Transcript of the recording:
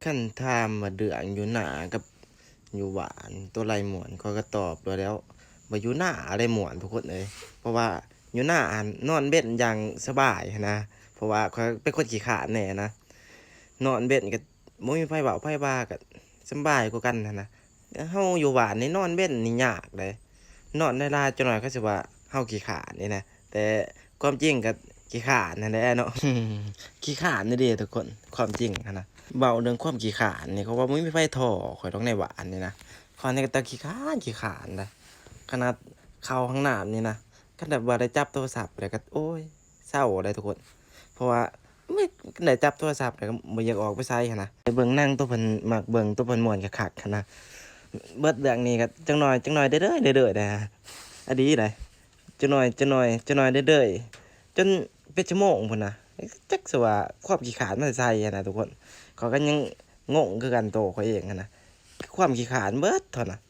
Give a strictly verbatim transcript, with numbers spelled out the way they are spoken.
คันถามว่าเรื่องอยู่นากับอยู่บ้านตัวใดม่วน ข้อยก็ตอบโลดแหล้วว่าอยู่นาแหละม่วนทุกคนเอ้ย เพราะว่าอยู่นาหั้นนอนเว็นอย่างสบายหั้นนะ เพราะว่าข้อยเป็นคนขี้คร้านแหน่นะ นอนเว็นก็บ่มีไผเว้าไผว่าก็สำบายกว่ากันหั้นนะ เฮาอยู่บ้านนี่นอนเว็นนี่ยากเด้ นอนหลายๆจักหน่อยเขาสิว่าเฮาขี้คร้านนี่นะ แต่ความจริงก็ขี้คร้านหั้นแหละเนาะ ขี้คร้านอีหลีทุกคน ความจริงหั้นนะ เว้าเรื่องความขี้คร้านนี่ เขาว่าบ่มีไผถ่อข้อยดอกในบ้านนี่นะ ข้อยนี่ก็แต่ขี้คร้านขี้คร้านนะ ขนาดเข้าห้องน้ำนี่นะ คันแบบว่าได้จับโทรศัพท์แล้วก็ โอ้ย เซาเลยทุกคน เพราะว่า ไม่ได้จับโทรศัพท์แล้วก็บ่อยากออกไปไสหั้นนะ ไปเบิ่งหนังตัวเพิ่นมักเบิ่ง ตัวเพิ่นม่วนคักๆหั้นนะ เบิดเรื่องนี้ก็จักหน่อย จักหน่อยเด้อๆ เด้อๆ นะ อะดีใด จักหน่อย จักหน่อย จักหน่อยเด้อๆ จนเป็นชั่วโมงพู้นนะ จักสิว่าความขี้คร้านมาแต่ไสหั้นนะทุกคน ข้อยก็ยังงงคือกันโตข้อยเองหั้นนะ ความขี้คร้านเบิดเท่านั้น